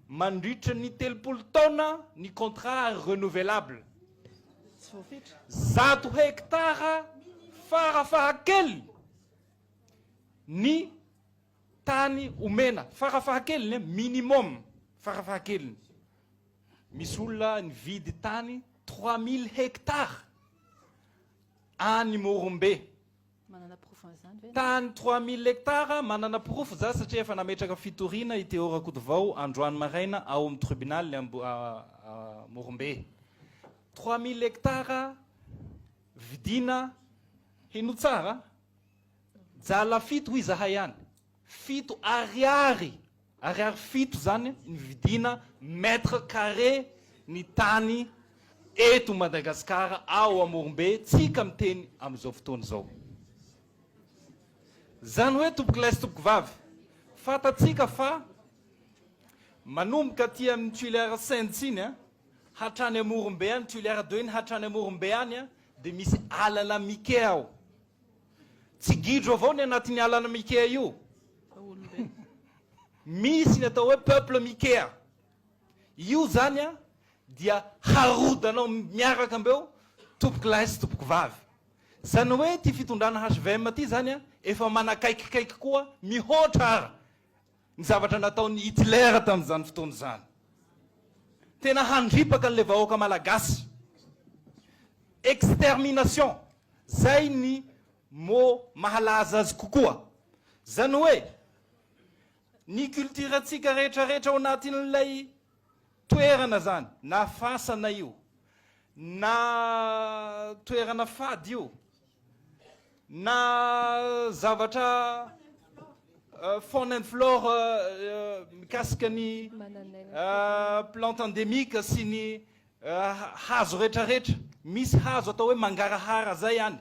Mandritra ny 30 taona ny contrat ary renouvelable. 100 hectares farafahakeliny ny tany omena, farafahakeliny, minimum, farafahakeliny. Misy olona nividy tany 3000 hectares any Morombe. Manana porofo an'izany ve ianao? Tany 3000 hectares, manana porofo za satria efa nametraka fitoriana i Théo Rakotovao androany maraina ao amin'ny tribunal Morombe. 3000 hectares vidina, heno tsara, jala fito hoy izahay any, fito ariary, ariary fito zany ny vidina mètre carré ny tany eto Madagascar ao Amorombe tsika miteny amin'izao fotoana izao. Zany hoe tompokolahy sy tompokovavy, fantatsika fa manomboka aty amin'ny Tuléar Saints iny hatrany Amorombe any, Tuléar 2 iny hatrany Amorombe any dia misy alana Mikea ao. Tsy gidro avao ny anatin'ny alana Mikea io. Misy ny atao hoe peuple Mikea. Io zany a dia harodanao miaraka ambeo tompokolahy sy tompokovavy. Zany hoe ty fitondrana HVM ty zany a efa manakaikikaiky koa mihoatra ara ny zavatra nataon'i Hitler tamin'izany fotoana izany. Tena handripaka an'ilay vahoaka malagasy. Extermination, zay ny mot mahalaza azy kokoa. Zany hoe ny culture-ntsika rehetrarehetra ao anatin'ilay toerana zany, na fasana io, na toerana fady io, na zavatra faune and flore mikasika ny plante endémique sy ny hazo rehetrarehetra. Misy hazo atao hoe mangarahara zay any.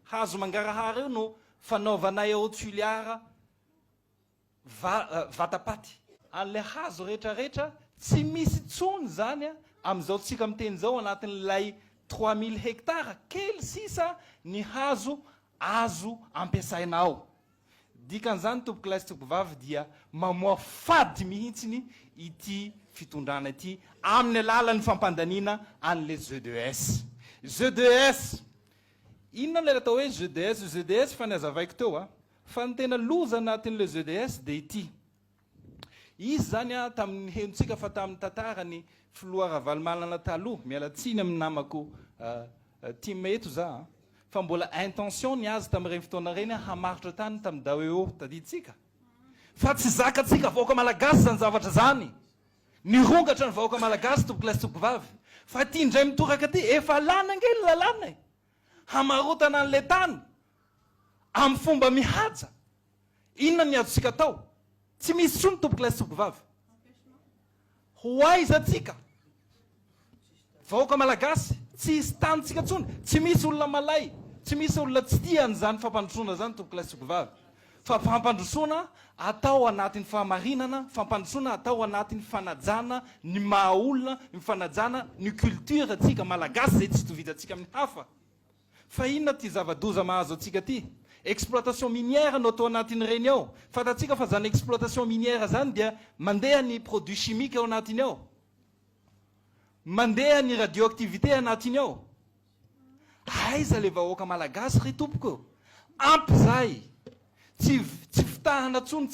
Hazo mangarahara io no fanaovanay ao Tuliara Va, vatapaty. An'ilay hazo rehetra rehetra tsy misy intsony izany amin'izao tsika miteny izao anatin'ilay 3000 hectares, kely sisa ny hazo azo ampiasaina ao. Dikan'izany tompokolahy sy tompokovavy dia mamoa fady mihitsiny ity fitondrana ity amin'ny alalan'ny fampandaniana an'ilay ZES. ZES! Inona ilay atao hoe ZES? ZES efa nihazavaiko teo a. Fa ny tena loza anatin'ilay ZES dia ity. Izy izany an, tamin'ny henontsika fa tamin'ny tantarany filoha Ravalomanana taloha, miala tsiny amin'ny namako tim eto za an, fa mbola intention ny azy tamin'ireny fotoana ireny hamarotra tany tamin'ny Daewoo, tadidintsika? Fa tsy zakantsika vahoaka malagasy izany zavatra izany. Nirongatra ny vahoaka malagasy tompokolahy sy tompokovavy. Fa ity indray mitoraka ity, efa lany ange ny lalàna e! Hamarotana an'ilay tany amin'ny fomba mihaja. Inona ny azontsika atao? Tsy misy intsony tompokolahy sy tompokovavy. Ho aiza tsika? Vahoaka malagasy, tsy hisy tanintsika intsony. Tsy misy olona malay, tsy misy olona tsy tia an'izany fampandrosoana izany tompokolahy sy tompokovavy. Fa fampandrosoana atao anatin'ny fahamarinana, fampandrosoana atao anatin'ny fanajana ny maha olona, ny fanajana ny culture tsika malagasy izay tsy itovizantsika amin'ny hafa. Fa inona ity zava-doza mahazo antsika ity? Exploitation minière no atao anatin'ireny ao. Fantatsika fa zany exploitation minière zany dia mandeha ny produits chimiques ao anatiny ao. Mandeha ny radioactivité anatiny ao. Aiza le vahoaka malagasy ry tompoko? Ampy zay! Tsy tsy fitahana tsony.